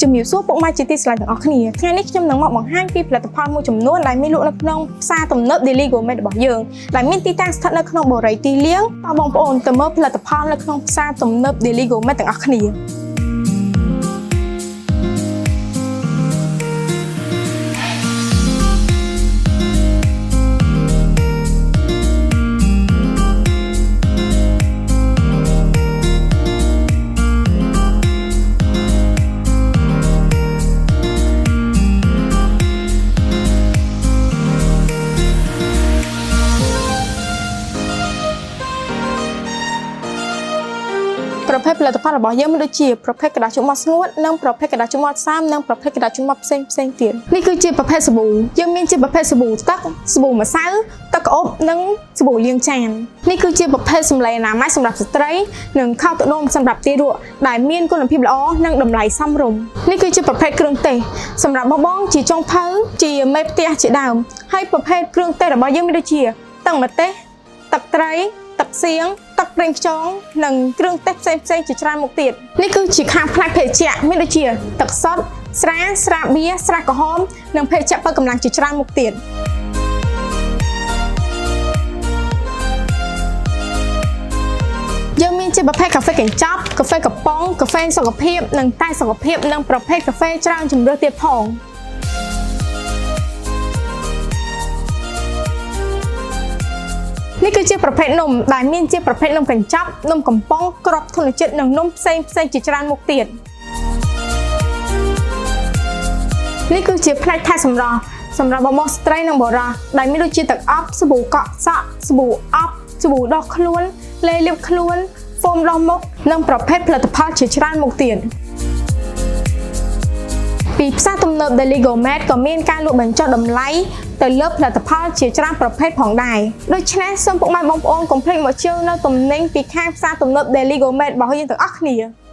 ជំរាបសួរពុកម៉ែជាទីស្រឡាញ់ទាំងអស់គ្នាថ្ងៃនេះខ្ញុំនឹងមកបង្ហាញពីផលិតផលមួយចំនួនដែលមានលក់នៅក្នុងផ្សារទំនើប Daily Gourmet របស់យើងដែលមានទីតាំងស្ថិតនៅក្នុងបូរីទីលាងតោះបងប្អូនទៅមើលផលិតផលនៅក្នុងផ្សារទំនើប Daily Gourmet ទាំងអស់គ្នា ប្រភេទផលិតផលរបស់យើងមានដូចជាប្រភេទក្រដាសជូតមាត់ស្ងួតនិងប្រភេទក្រដាសជូតមាត់សើមនិងប្រភេទក្រដាសជូតមាត់ផ្សេងផ្សេងទៀតនេះគឺជាប្រភេទសាប៊ូយើងមានជាប្រភេទសាប៊ូទឹកសាប៊ូម្សៅទឹកក្រអូបនិងសាប៊ូលាងចាននេះគឺជាប្រភេទសម្លេងអនាម័យសម្រាប់ស្ត្រីនិងខោទឹកនោមសម្រាប់ទារកដែលមានគុណភាពល្អនិងតម្លៃសមរម្យនេះគឺជាប្រភេទគ្រឿងទេសសម្រាប់បងបងជាចុងភៅជាមេផ្ទះជាដើមហើយប្រភេទគ្រឿងទេសរបស់យើងមានដូចជាទឹកម្ទេសទឹកត្រី ទឹកសៀងទឹកប្រេងខ្យងនិងគ្រឿងទេសផ្សេងផ្សេងៗជាច្រើនមុខទៀតនេះគឺជាខាងផ្នែកភេសជ្ជៈមានដូចជាទឹកសុទ្ធស្រាស្រាបៀរស្រាក្រហមនិងភេសជ្ជៈបើកម្លាំងជាច្រើនមុខទៀតយើងមានជាប្រភេទកាហ្វេកញ្ចប់កាហ្វេកំប៉ុងកាហ្វេសុខភាពនិងតែសុខភាពនិងប្រភេទកាហ្វេច្រើនជម្រើសទៀតផង នេះគឺជាប្រភេទនំដែលមានជាប្រភេទនំកញ្ចប់នំកំប៉ុងគ្រាប់ធញ្ញជាតិនិងនំផ្សេងផ្សេងជាច្រើនមុខទៀតនេះគឺជាផ្នែកថែសម្រស់សម្រាប់បងប្អូនស្ត្រីនិងបុរសដែលមានដូចជាទឹកអប់សាប៊ូកក់សក់សាប៊ូអប់សាប៊ូដោះខ្លួនលេលាបខ្លួនហ្វូមដោះមុខនិងប្រភេទផលិតផលជាច្រើនមុខទៀតពីផ្សារទំនើប Daily Gourmet ក៏មានការលក់បញ្ចុះតម្លៃទៅលើផលិតផលជាច្រើនប្រភេទផងដែរដូច្នេះសូមពុកម៉ែបងប្អូនកុំភ្លេចមកជាវនៅទំនិញពីខាងផ្សារទំនើប Daily Gourmet របស់យើងទាំងអស់គ្នា។